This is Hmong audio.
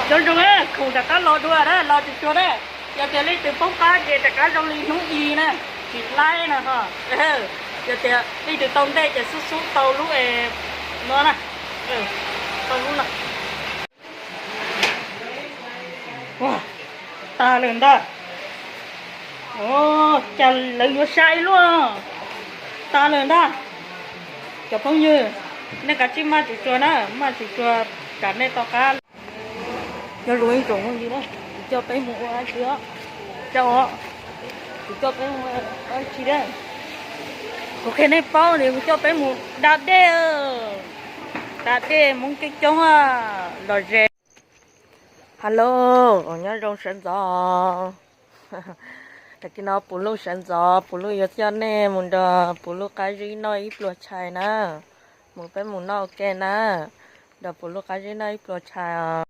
Nyob zoo, khoom rov qab los dua na, los tsis tsuag na. Yog tias leej twg poob qab ces rov qab zoo li hnub i na, tsis laib no ho. Yog tias leej twg tau ntej ces xub xub tau lub es no na, tau lub no. Ua, tag lawm ntag. Cas lawv yuav sai luaj. Tag lawm ntag. Cov phooj ywg, nej kav tsij maj tsis tsuag na, maj tsis tsuag kam nej tau qab. Nyob zoo ib tsoom phooj ywg na, kuv coj peb mus ua dab tsi os? Coj, kuv coj peb mus ua dab tsi na? Kuv qhia nej paub tias kuv coj peb mus da dej, da dej Hmoob coob coob los ze. Hello, nyob zoo sawv ntxov. Tag kis no Puv Luj sawv ntxov, Puv Luj yuav coj nej mus nrog Puv Luj qab zib noj ib pluag tshais na. Mus peb mus noj ua ke na, nrog Puv Luj qab zib noj ib pluag tshais.